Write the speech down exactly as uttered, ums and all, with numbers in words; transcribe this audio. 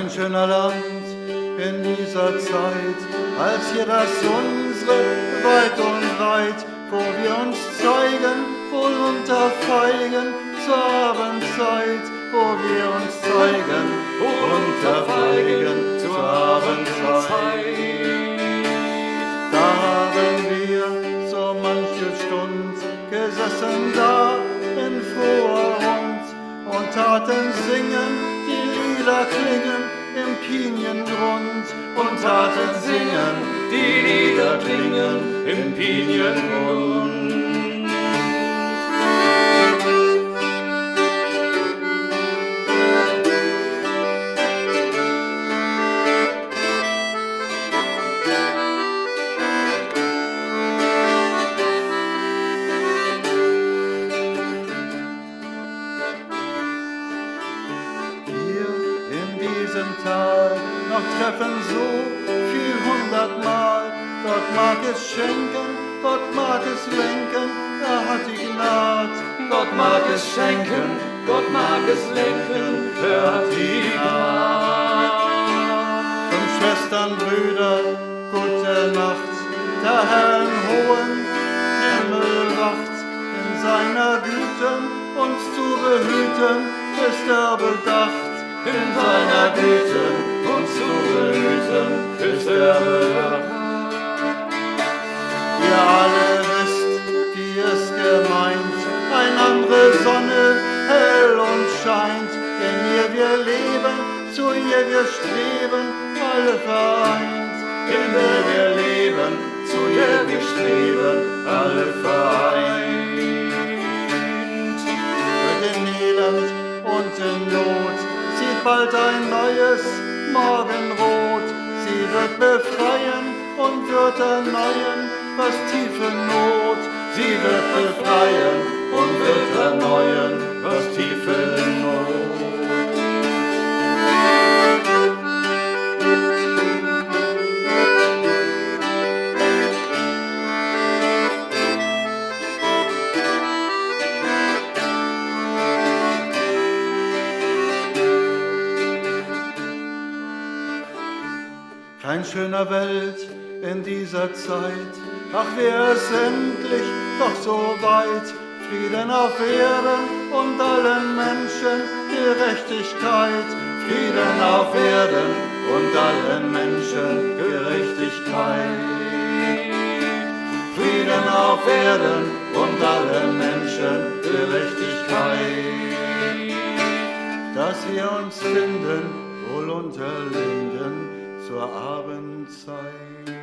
Ein schöner Land in dieser Zeit, als hier das unsre, weit und breit, wo wir uns zeigen, wohl unter Feigen zur Abendzeit, wo wir uns zeigen, wohl unter Feigen zur Abendzeit. Da haben wir so manche Stund gesessen da in froher Rund und taten singen die Lieder klingen im Piniengrund und taten singen die Lieder klingen im Piniengrund. Hier in diesem Tal noch treffen so viel hundertmal. Gott mag es schenken, Gott mag es lenken, er hat die Gnad. Gott mag es schenken, Gott mag es lenken, er hat die Gnad. Drum, Schwestern, Brüder, gute Nacht, der Herr im hohen Himmel wacht. In seiner Güte uns zu behüten ist er bedacht. In seiner Güte uns zu behüten ist er bedacht. Ihr alle wisst, wie es gemeint, ein andere Sonne hell uns scheint, in ihr wir leben, zu ihr wir streben, alle vereint. In ihr wir leben, zu ihr wir streben, alle vereint. Wird in Elend und in Not, sieht bald ein neues Morgenrot. Sie wird befreien und wird erneuern, was tiefe Not. Sie wird befreien und wird erneuern, was tiefe Not. Kein schöner Welt in dieser Zeit, ach, wär es endlich doch so weit. Frieden auf Erden und allen Menschen Gerechtigkeit. Frieden auf Erden und allen Menschen Gerechtigkeit. Frieden auf Erden und allen Menschen Gerechtigkeit. Dass wir uns finden, wohl unter Linden zur Abendzeit.